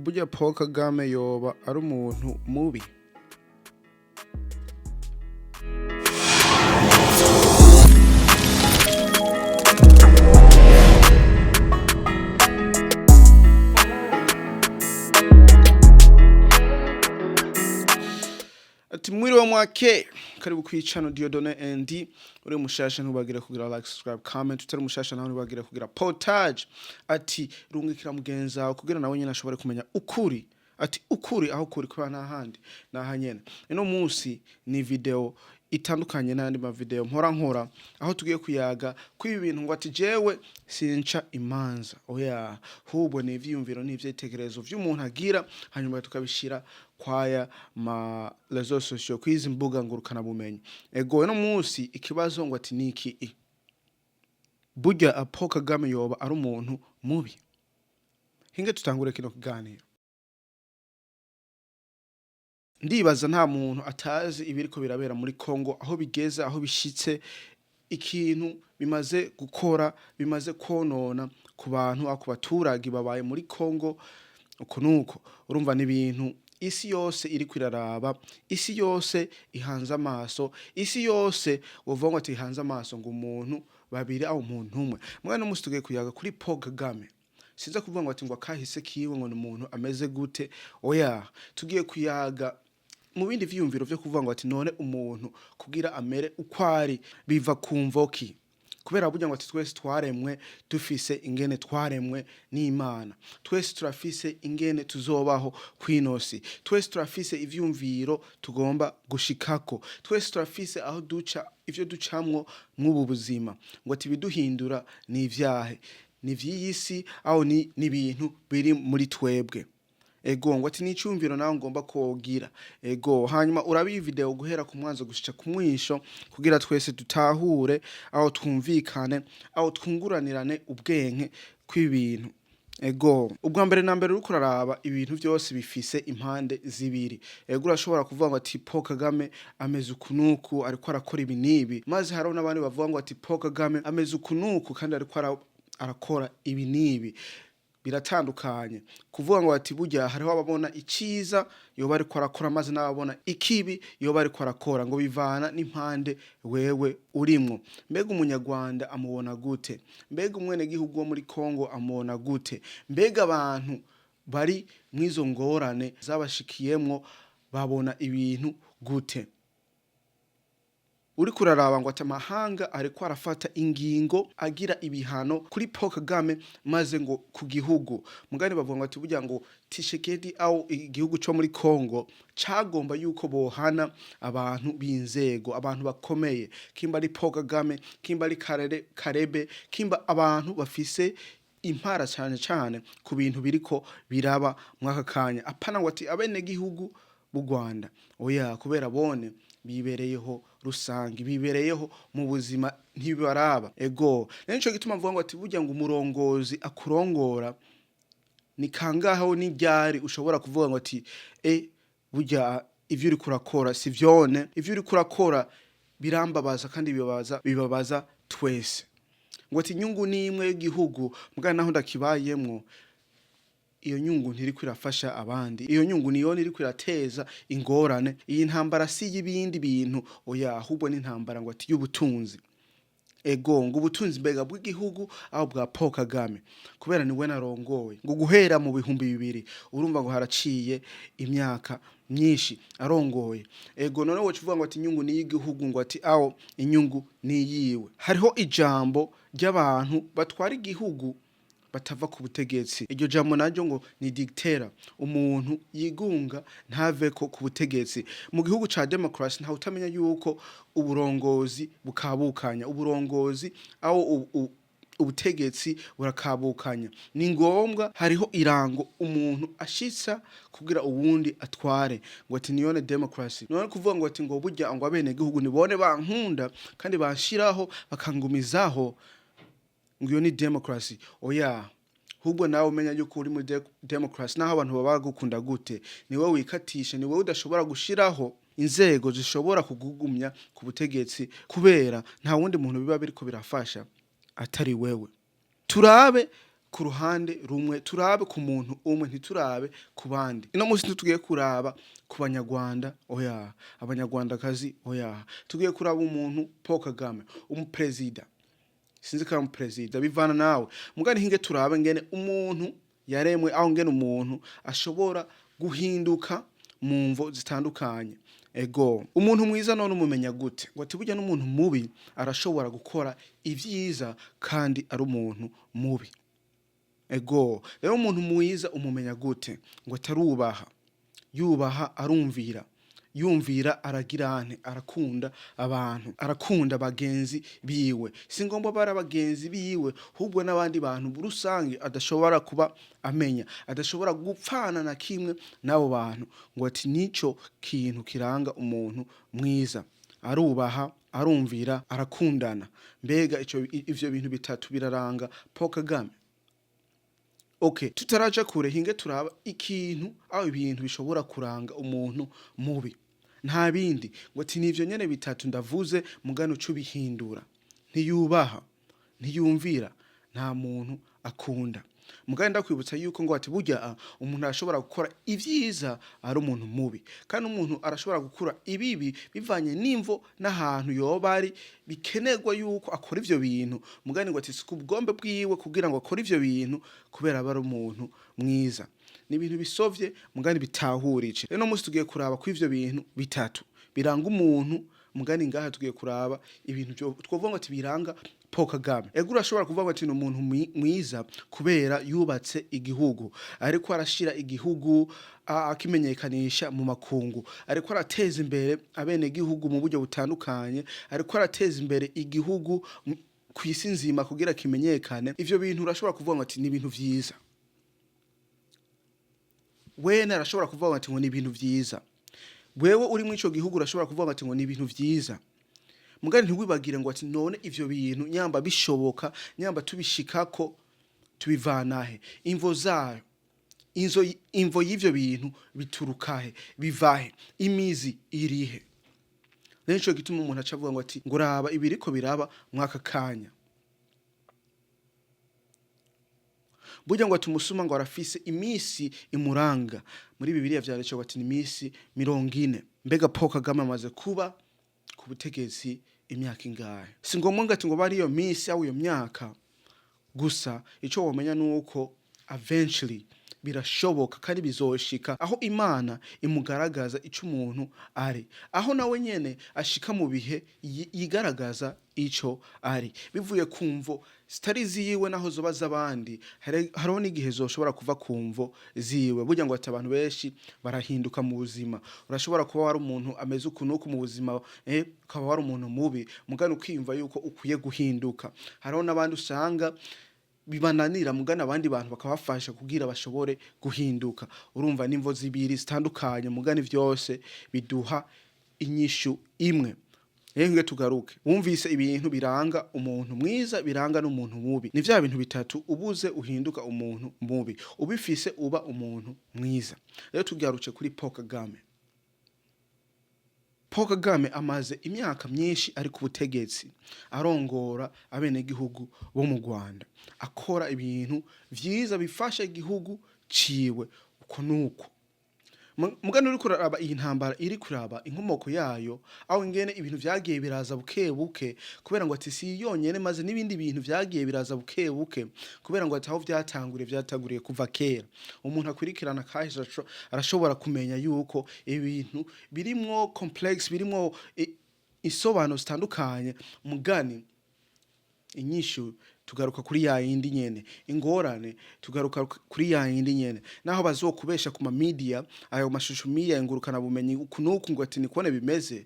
Burya Paul Kagame yoba ari umuntu mubi? Ati mwiriwe mwake, karibu kwicano Dieudonné ND. Uri mushasha ntubagire kugira like, subscribe, comment. Utari mushasha naho ntubagire kugira partage. Ati rungikira mugenzi wawe kugira nawe nyene ashobore kumenya ukuri. Ati ukuri aho kuri kuba nta handi naha nyene. Ino munsi ni video itandukanye n'ayandi ma video mpora nkora, aho tugiye kuyaga kw'ibi bintu. Ngo ati jewe sinca imanza, oya, hubwo ni ivyiyumviro n'ivyitekerezo vy'umuntu agira, hanyuma tukabishira kwaya ma réseaux sociaux, kwizi mbuga ngurukana bumenyi. Ego, ino munsi ikibazo ngo ati niki: burya Paul Kagame yoba ari umuntu mubi? Hinge tutangure kino kiganiro. Ndibaza nta muntu atazi ibiriko birabera muri Congo, aho bigeze, aho bishitse, ikintu bimaze gukora, bimaze konona ku bantu, ku baturage babaye muri Congo. Uko nuko urumva ni ibintu isi yose iriko iraraba, isi yose ihanze amaso, isi yose wovuga ngo ati ihanze amaso ngo umuntu babiri aho umuntu umwe. Mwana n'umunsi tugiye kuyaga kuri Paul Kagame. Sinza kuvuga ngo ati ngo akahise kiwe, ngo ni umuntu ameze gute, oya. Tugiye kuyaga mu bindi vyiyumviro vyo kuvuga ngo ati none umuntu kugira amere uko ari biva ku mvoki? Kubera burya ngo ati twese twaremwe dufise ingene twaremwe n'Imana, twese turafise ingene tuzobaho kwinosi, twese turafise ivyumviro tugomba gushikako, twese turafise aho duca, ivyo ducamwo mw'ubu buzima. Ngo ati ibiduhindura ni ivyahe? Ni ivy'iyi si aho ni n'ibintu biri muri twebwe? Ego, ngo ati n'icumviro nawe ngomba kogira. Ego, hanyuma urabe iyi video guhera ku mwanzo gushika ku mwisho kugira twese dutahure, aho twumvikane, aho twunguranirane ubwenge kw'ibintu. Ego, ubwa mbere na mbere uriko uraraba ibintu vyose bifise impande zibiri. Ego, urashobora kuvuga ngo ati Paul Kagame ameze uku nuku, ariko arakora ibi n'ibi, maze hariho n'abandi bavuga ngo ati Paul Kagame ameze uku nuku kandi ariko arakora ibi n'ibi. Biratandukanye kuvuga ngo ati burya hariho ababona iciza yoba ariko arakora, maze n'ababona ikibi yoba ariko arakora. Ngo bivana n'impande wewe urimwo. Mbega umunyarwanda amubona gute? Mbega umwenegihugu wo muri Congo amubona gute? Mbega abantu bari mw'izo ngorane zabashikiyemwo babona ibintu gute? Uriko uraraba ngo ati amahanga ariko arafata ingingo, agira ibihano kuri Paul Kagame, maze ngo ku gihugu mugani bavuga ngo ati burya ngo Tshisekedi aho igihugu co muri Congo cagomba yuko bohana abantu b'inzego, abantu bakomeye, kimba ari Paul Kagame, kimba ari Karere Karebe, kimba abantu bafise impara cane cane ku bintu biriko biraba mwaka kanya. Apana ngo ati abenegihugu b'u Rwanda, oya, kubera bone bibereyeho rusange, bibereyeho mu buzima, ntibibaraba. Ego, rero nico gituma mvuga ngo ati burya ngo umurongozi akurongora ni kangahe, ni ryari ushobora kuvuga ngo ati burya ivyo uriko urakora si vyone, ivyo uriko urakora birambabaza kandi bibabaza twese. Ngo ati inyungu ni imwe y'igihugu, mugabo naho ndakibayemwo iyo nyungu ntiriko irafasha abandi, iyo nyungu niyo iriko irateza ingorane. Iyi ntambara si y'ibindi bintu, oya, ahubwo ni intambara ngo ati y'ubutunzi. Ego, ngo ubutunzi mbega bw'igihugu aho bwa Paul Kagame, kubera niwe narongoye ngo guhera mu 2000. Urumva ngo haraciye imyaka myinshi arongoye. Ego, none woca uvuga ngo ati inyungu ni y'igihugu, ngo ati aho inyungu ni yiwe? Hariho ijambo ry'abantu batwara igihugu batava ku butegetsi. Iryo jambo naryo ngo ni dictateur, umuntu yigunga ntaveko ku butegetsi. Mu gihugu ca democracy ntawe utamenya yuko uburongozi bukabukanya uburongozi, aho ubutegetsi burakabukanya. Ni ngombwa hariho irango umuntu ashitsa kugira uwundi atware. Ngo ati niyone democracy. None kuvuga ngo ati ngo burya ngo abenegihugu nibone bankunda kandi banshiraho bakangumizaho, ngo iyo ni democracy? Oya, ahubwo nawe umenya yuko uri muri democracy, naho abantu baba bagukunda gute, ni wowe wikatisha, ni wowe udashobora gushiraho inzego zishobora kugugumya ku butegetsi, kubera nta wundi muntu biba biriko birafasha atari wewe. Turabe ku ruhande rumwe, turabe ku muntu umwe, ntiturabe ku bandi. Ino munsi ntitugiye kuraba ku Banyarwanda, oya, Abanyarwandakazi, oya. Tugiye kuraba umuntu Paul Kagame, umuperezida. Sinzi ko ari umuperezida, bivana nawe. Mugani hinge turabe ngene umuntu yaremwe, aho ngene umuntu ashobora guhinduka mu mvo zitandukanye. Ego, umuntu mwiza none umumenya gute? Ngo ati burya n'umuntu mubi arashobora gukora ivyiza kandi ari umuntu mubi. Ego, rero umuntu mwiza umumenya gute? Ngo atarubaha, yubaha arumvira, yumvira aragira ante? Arakunda abantu, arakunda bagenzi biwe. Si ngombwa bari abagenzi biwe, ahubwo n'abandi bantu rusange adashobora kuba amenya, adashobora gupfana na kimwe n'abo bantu. Ngo ati nico kintu kiranga umuntu mwiza: arubaha, arumvira, arakundana. Mbega ico ivyo bintu bitatu biraranga Paul Kagame? Okay, tutaraja kure, hinge turaba ikintu aho ibintu bishobora kuranga umuntu mubi. Nta bindi, ngo ati nivyo nyene bitatu ndavuze, mugano uca ubihindura: ntiyubaha, ntiyumvira, nta muntu akunda. Mugani ndakwibutsa yuko ngo ati burya umuntu arashobora gukora ivyiza ari umuntu mubi, kandi umuntu arashobora gukora ibibi bivanye n'imvo n'ahantu yoba ari bikenerwa yuko akora ivyo bintu. Mugani ngo ati si kubugombe bwiwe kugira ngo akore ivyo bintu, kubera aba ari umuntu mwiza. Ni ibintu bisovye, mugani bitahurije. Rero no munsi tugiye kuraba ko ivyo bintu bitatu biranga umuntu. Mugani ngaha tugiye kuraba ibintu twovuga ngo ati biranga Paul Kagame. Ego, urashobora kuvuga ngo ati ni umuntu mwiza kubera yubatse igihugu, ariko arashira igihugu akimenyekanisha mu makungu, ariko arateza imbere abene gihugu mu buryo butandukanye, ariko arateza imbere igihugu kw'isi nzima kugira kimenyekane. Ivyo bintu urashobora kuvuga ngo ati ni ibintu vyiza. Wene arashobora kuvuga ngo ati ngo ni ibintu vyiza. Wewe uri muri ico gihugu urashobora kuvuga ngo ati ngo ni ibintu vyiza. Mugani ntiwibagire ngo ati none ivyo bintu nyamba bishoboka, nyamba tubishikako, tubivanahe? Imvo zayo, inzo, imvo y'ivyo bintu biturukahe, bivahe, imizi irihe? Rero nico gituma umuntu aca avuga ngo ati ngo raba ibiriko biraba mwaka kanya. Burya ngo ati umusuma ngo arafise imisi imuranga. Muri Bibiliya vyanditswe ngo ati ni imisi 40. Mbega Paul Kagame amaze kuba ku butegetsi imyaka ingahe? Si ngombwa ngo ati ngo bari iyo misi aho iyo myaka gusa. Ico womenya nuko eventually birashoboka kandi bizoshika aho Imana imugaragaza ico umuntu ari, aho nawe nyene ashika mu bihe yigaragaza ico ari, bivuye ku mvo zitari ziwe naho zoba z'abandi. Hariho n'igihe zoshobora kuva ku mvo ziwe. Burya ngo ati abantu benshi barahinduka mu buzima. Urashobora kuba wari umuntu ameze uku n'uku mu buzima, ukaba wari umuntu mubi, mugani ukiyumva yuko ukwiye guhinduka. Hariho n'abandi usanga bibananira, mugana abandi bantu bakabafasha kugira bashobore guhinduka. Urumva n'imvo zibiri zitandukanye, mugani vyose biduha inyishu imwe. Rero nge tugaruke. Wumvise ibintu biranga umuntu mwiza, biranga n'umuntu mubi. Ni vya bintu bitatu: ubuze uhinduka umuntu mubi, ubifise uba umuntu mwiza. Rero tugaruke kuri Paul Kagame. Paul Kagame amaze imyaka myinshi ari ku butegetsi, arongora abenegihugu bo mu Rwanda, akora ibintu vyiza bifasha igihugu ciwe uko nuko. Mugani uriko uraraba iyi ntambara iri kuraba inkomoko yayo, aho ingene ibintu vyagiye biraza buke buke, kubera ngo ati si yonyene, maze n'ibindi bintu vyagiye biraza buke buke, kubera ngo ati aho vyatanguriye kuva kera. Umuntu akwirikirana kahise arashobora kumenya yuko ibintu birimwo complex, birimwo isobanuro zitandukanye. Mugani inyishu tugaruka kuri ya yindi nyene, ingorane tugaruka kuri ya yindi nyene. Naho bazokubesha ku ma media, ayo mashusho media ngurukana bumenyi, uku nuku, ngo ati nikone bimeze,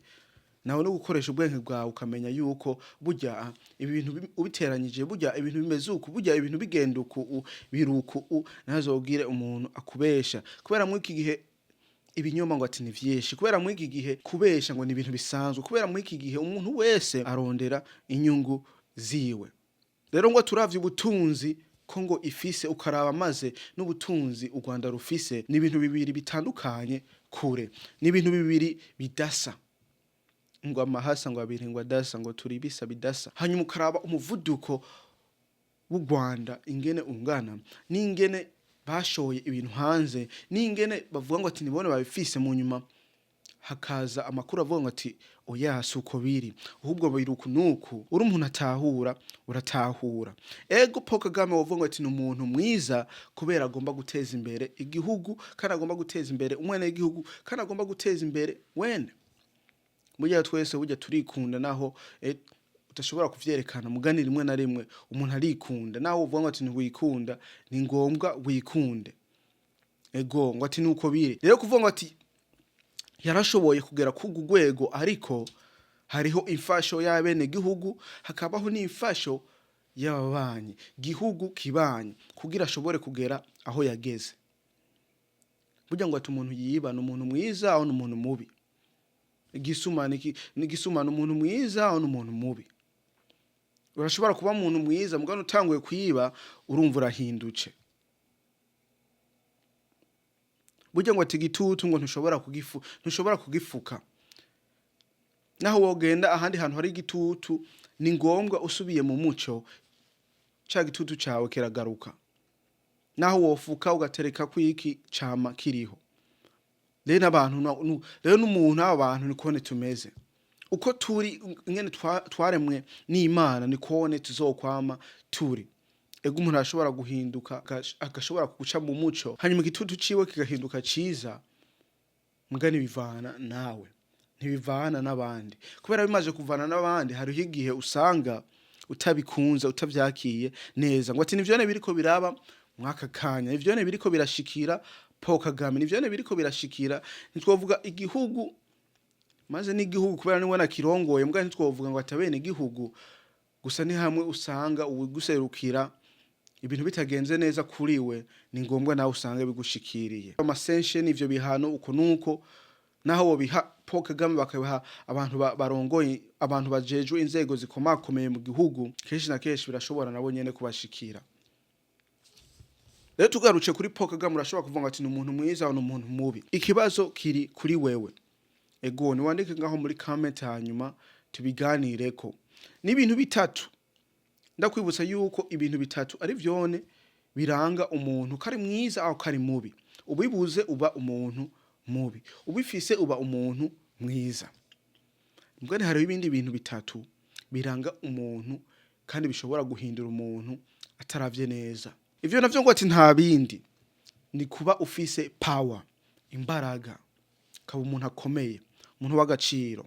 nawe no gukoresha ubwenge bwawe ukamenya yuko burya ibi bintu ubiteranyije, burya ibintu bimeze uku, burya ibintu bigenda uku, biruku ntazobwire umuntu akubesha. Kubera muri iki gihe ibinyoma ngo ati ni vyinshi, kubera muri iki gihe kubesha ngo ni ibintu bisanzwe, kubera muri iki gihe umuntu wese arondera inyungu ziwe. Rero ngo turavye ubutunzi ko ngo ifise, ukaraba maze n'ubutunzi u Rwanda rufise, ni ibintu bibiri bitandukanye kure, ni ibintu bibiri bidasa. Ngo amahasa ngo abiri ngo adasa, ngo turi bisa bidasa. Hanyuma ukaraba umuvuduko. w'u Rwanda ingene ungana, n'ingene bashoye ibintu hanze, n'ingene bavuga ngo ati nibone babifise, mu nyuma hakaza amakuru avuga ngo ati oya, si uko biri, ahubwo biri uku nuku. Uri umuntu atahura, uratahura. Ego, Paul Kagame wovuga ngo ati ni umuntu mwiza kubera agomba guteza imbere igihugu, kandi agomba guteza imbere umwene w'igihugu, kandi agomba guteza imbere wene. Burya twese burya turikunda, naho udashobora kuvyerekana, mugani rimwe na rimwe umuntu arikunda. Naho uvuga ngo ati ntiwikunda, ni ngombwa wikunde. Ego, ngo ati nuko biri rero. Kuvuga ngo ati yarashoboye kugera ku rwego, ariko hariho imfasho y'abene gihugu, hakabaho n'imfasho y'ababanyi, gihugu kibanyi, kugira ashobore kugera aho yageze. Burya ngo ati umuntu yiba ni umuntu mwiza aho ni umuntu mubi, igisuma ni igisuma, ni umuntu mwiza aho ni umuntu mubi. Urashobora kuba umuntu mwiza, mugabo utanguye kwiba urumva urahindutse. Burya ngo ati igitutu ngo ntushobora kugifuka. Naho wogenda ahandi hantu hari igitutu, ni ngombwa usubiye mu muco, ca gitutu cawe kiragaruka. Naho wofuka ugatereka kwiki, cama kiriho. Rero n'abantu rero n'umuntu, aba bantu nikone tumeze uko turi, ingene twaremwe n'Imana, nikone tuzokwama turi. Ego, umuntu arashobora guhinduka, agashobora guca mu muco, hanyuma igitutu ciwe kigahinduka ciza. Mugani bivana nawe, ntibivana n'abandi, kubera bimaze kuvana n'abandi hariho igihe usanga utabikunze, utavyakiye neza. Ngo ati nivyone biriko biraba mwaka kanya, nivyone biriko birashikira Paul Kagame, nivyone biriko birashikira, ntitwovuga igihugu maze n'igihugu kubera niwe nakirongoye, mbwa ntitwovuga ngo atabene igihugu gusa. Ni hamwe usanga uwuguserukira ibintu bitagenze neza kuri we, ni ngombwa nawe usanga bigushikiriye. Ama sanctions, ivyo bihano uko nuko, naho bobiha Paul Kagame, bakabiha abantu barongoye, abantu bajejwe inzego zikomakomeye mu gihugu, kenshi na kenshi birashobora nabo nyene kubashikira. Rero tugaruce kuri Paul Kagame, urashobora kuvuga ngo ati ni umuntu mwiza, ni umuntu mubi, ikibazo kiri kuri wewe. Ego, niwandike ngaho muri comment, hanyuma tubiganireko. Ni ibintu bitatu. Ndakwibutsa yuko ibintu bitatu ari vyone biranga umuntu ko ari mwiza aho ko ari mubi. Ubibuze uba umuntu mubi, ubifise uba umuntu mwiza. Mbwene hariho ibindi bintu bitatu biranga umuntu kandi bishobora guhindura umuntu ataravye neza. Ivyo navyo ngo ati nta bindi, ni kuba ufise power, imbaraga, ukaba umuntu akomeye, umuntu w'agaciro.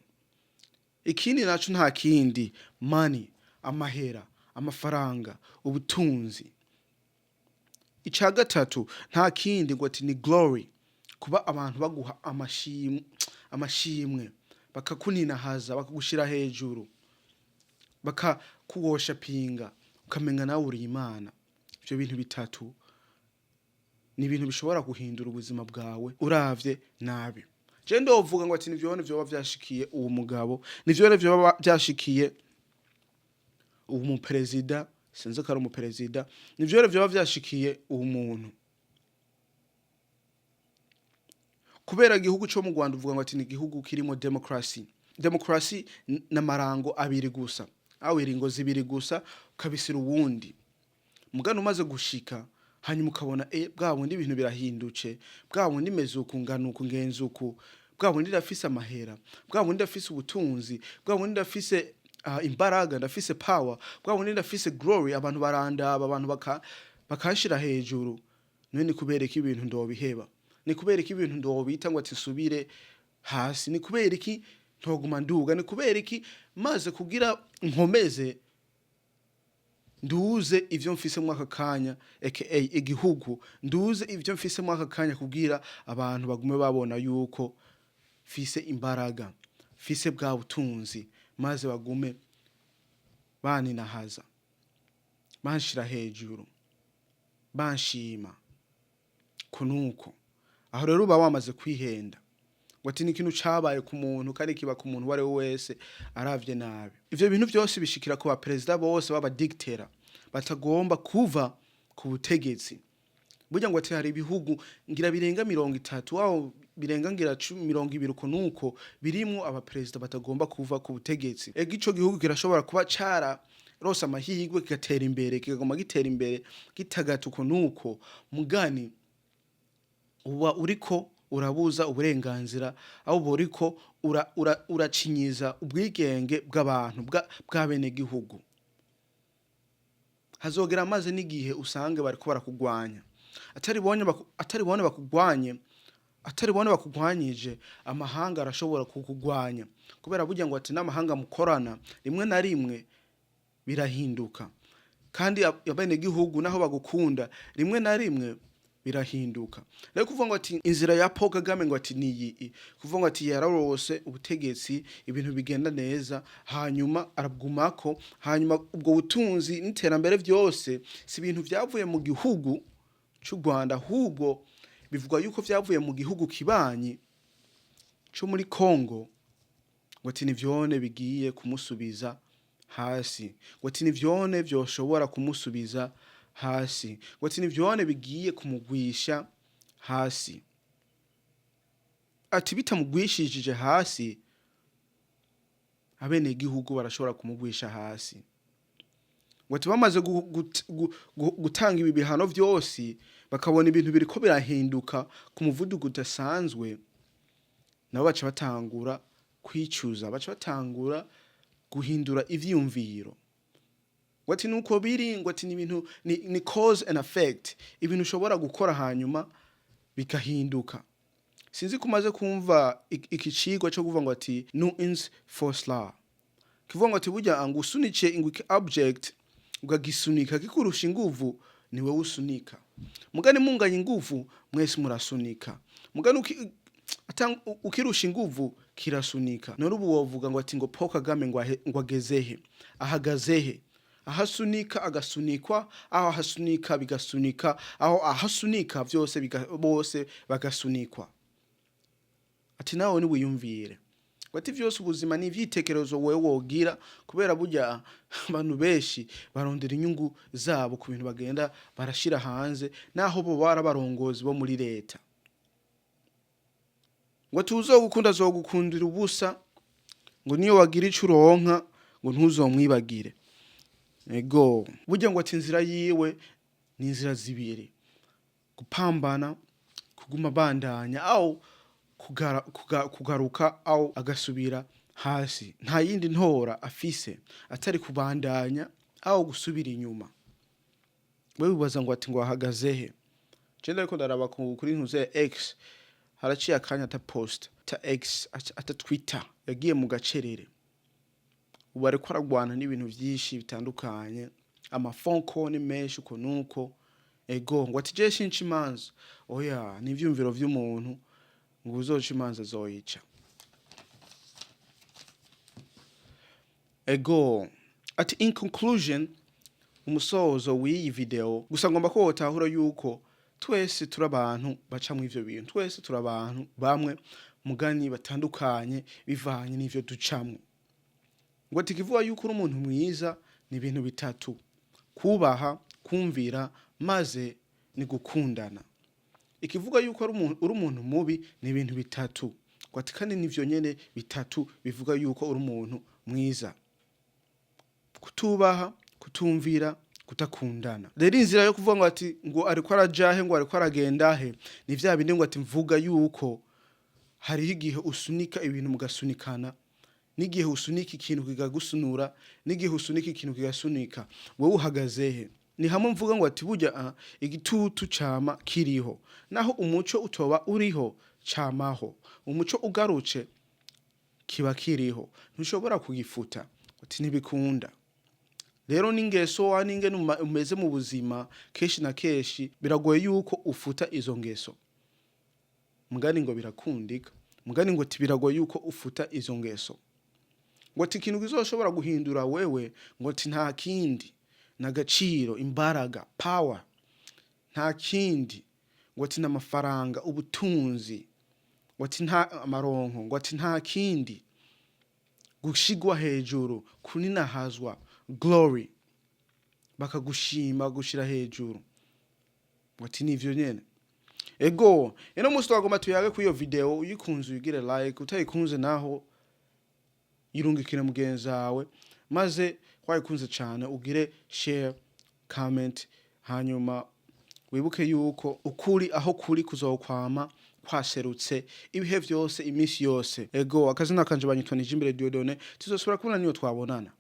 Ikindi naco nta kindi, money, amahera, amafaranga, ubutunzi. Ica gatatu nta kindi, ngo ati ni glory, kuba abantu baguha amashimwe, bakakuninahaza, bakagushira hejuru, bakakuworshipinga, ukamenga nawe uri imana. Ivyo bintu bitatu ni ibintu bishobora guhindura ubuzima bwawe uravye nabi. Je ndovuga ngo ati nivyone vyoba vyashikiye uwo mugabo, nivyone vyoba vyashikiye uwo muperezida, sinzi ko ari umuperezida, nivyone vyoba vyashikiye uwo muntu. Kubera igihugu co mu Rwanda uvuga ngo ati ni igihugu kirimo democracy. Democracy n'amarango abiri gusa, aho iringo zibiri gusa, ukabisira uwundi mugano umaze gushika, hanyuma ukabona bwa bundi ibintu birahindutse, bwa bundi meze uku, ngana uku, ngenza uku, bwa bundi ndafise amahera, bwa bundi ndafise ubutunzi, bwa bundi ndafise imbaraga, ndafise power, bwa bundi ndafise glory, abantu barandaba, abantu bakanshira hejuru. None ni kubera iki ibintu ndobiheba? Ni kubera iki ibintu ndobita ngo ati nsubire hasi? Ni kubera iki ntoguma nduga? Ni kubera iki maze kugira nkomeze nduze ivyo mfise mu aka kanya, aka igihugu, nduze ivyo mfise mu aka kanya kugira abantu bagume babona yuko mfise imbaraga, mfise bwa butunzi, maze bagume baninahaza, banshira hejuru, banshima kunuko? Aho rero uba wamaze kwihenda. Ngo ati ni ikintu cabaye ku muntu, kandi kiba ku muntu uwo ari we wese aravye nabi. Ivyo bintu vyose bishikira ku baperezida bose b'aba dictateur batagomba kuva ku butegetsi. Burya ngo ati hari ibihugu ngira birenga 30, aho birenga ngira 20 uko nuko, birimwo abaperezida batagomba kuva ku butegetsi. Ego, ico gihugu kirashobora kuba cara Rose amahirwe kigatera imbere, kikaguma gitera imbere, gitagata uko nuko mugani uba uriko urabuza uburenganzira, aho uba uriko uracinyiza ubwigenge bw'abantu, bw'abenegihugu. Hazogera amaze n'igihe usange bariko barakugwanya, atari bone bakugwanye, atari bone bakugwanyije, amahanga arashobora kukugwanya, kubera burya ngo ati n'amahanga mukorana rimwe na rimwe birahinduka, kandi abenegihugu naho bagukunda rimwe na rimwe birahinduka. Rero kuvuga ngo ati inzira ya Paul Kagame ngo ati niyi, kuvuga ngo ati yararose ubutegetsi, ibintu bigenda neza, hanyuma arabwumako, hanyuma ubwo butunzi n'iterambere vyose si ibintu vyavuye mu gihugu c'u Rwanda, ahubwo bivugwa yuko vyavuye mu gihugu kibanyi co muri Congo, ngo ati nivyone bigiye kumusubiza hasi, ngo ati nivyone vyoshobora kumusubiza hasi, ngo ati nivyone bigiye kumugwisha hasi. Ati bitamugwishije hasi, abenegihugu barashobora kumugwisha hasi. Ngo ati bamaze gutanga ibi bihano vyose, bakabona ibintu biriko birahinduka ku muvuduko udasanzwe, nabo baca batangura kwicuza, baca batangura guhindura ivyiyumviro. Ngo ati nuko biri, ngo ati ni ibintu ni cause and effect, ibintu ushobora gukora hanyuma bigahinduka. Sinzi ko umaze kumva iki cigwa co kuvuga ngo ati Newton's first law, kivuga ngo ati burya ngo usunike ngo iki object ukagisunika kikurusha inguvu, ni wewe usunika. Mugani munganya inguvu, mwese murasunika. Mugani ukirusha inguvu kirasunika. None ubu wovuga ngo ati ngo Paul Kagame ngo agezehe, ahagazehe? Ahasunika agasunikwa, aho ahasunika bigasunika, aho ahasunika vyose bose bagasunikwa. Ati nawe niwiyumvire, ngo ati vyose ubuzima ni ivyitekerezo wewe wogira, kubera burya abantu benshi barondera inyungu zabo ku bintu bagenda barashira hanze, naho bo bara abarongozi bo muri leta. Ngo tuzogukunda azogukundira ubusa, ngo niyo wagira ico uronka ngo ntuzomwibagire. Ego, burya ngo ati inzira yiwe ni inzira zibiri: gupambana, kuguma bandanya, aho kugaruka, aho agasubira hasi. Nta yindi ntora afise atari kubandanya aho gusubira inyuma. We wibaza ngo ati ngo ahagaze he? Je ariko ndaraba kuri ntuze X, haraciye akanya ata post, ata X, ata Twitter, yagiye mu gacerere. Ubu ariko aragwana n'ibintu vyinshi bitandukanye, ama phone call ni menshi uko nuko. Ego, ngo ati je sinca imanza, oya, ni ivyumviro vy'umuntu, ngo uzoca imanza azoyica. Ego, ati in conclusion, umusozo w'iyi video gusa, ngomba ko wotahura yuko twese turi abantu baca mu ivyo bintu, twese turi abantu bamwe mugani batandukanye bivanye n'ivyo ducamwo. Ngo ati kivuga yuko uri umuntu mwiza ni ibintu bitatu: kubaha, kumvira, maze ni gukundana. Ikivuga yuko uri umuntu mubi ni ibintu bitatu. Ngo ati kandi nivyo nyene bitatu bivuga yuko uri umuntu mwiza: kutubaha, kutumvira, kutakundana. Rero inzira yo kuvuga ngo ati ngo ariko arajahe, ngo ariko aragenda he, ni vya bindi ngo ati mvuga yuko hariho igihe usunika ibintu mugasunikana, n'igihe usunika ikintu kikagusunura, n'igihe usunika ikintu kigasunika. Wewe uhagaze he? Ni hamwe mvuga ngo ati burya igitutu cama kiriho, naho umuco utoba uriho camaho, umuco ugarutse kiba kiriho, ntushobora kugifuta, uti ntibikunda. Rero n'ingeso wa n'ingene umeze mu buzima, kenshi na kenshi biragoye yuko ufuta izo ngeso. Mugani ngo birakundika, mugani ngo ati biragoye yuko ufuta izo ngeso. Ngo ati ikintu kizoshobora guhindura wewe, ngo ati nta kindi, n'agaciro, imbaraga, power, nta kindi, ngo ati n'amafaranga, ubutunzi, ngo ati nta amaronko, ngo ati nta kindi, gushigwa hejuru, kuninahazwa, glory, bakagushima, gushira hejuru, ngo ati nivyo nyene. Ego, ino musi twagomba tuyage kuri iyo video. Uyikunze uyigire like, utayikunze naho yirungikire mugenzi wawe. Maze wayikunze cyane, ugire share, comment, hanyuma wibuke yuko ukuri aho kuri kuzokwama kwaserutse ibihe vyose, iminsi yose. Ego, akazina kanje banyitwa Nijimbere Dieudonné. Tuzosubira kubona niyo twabonana.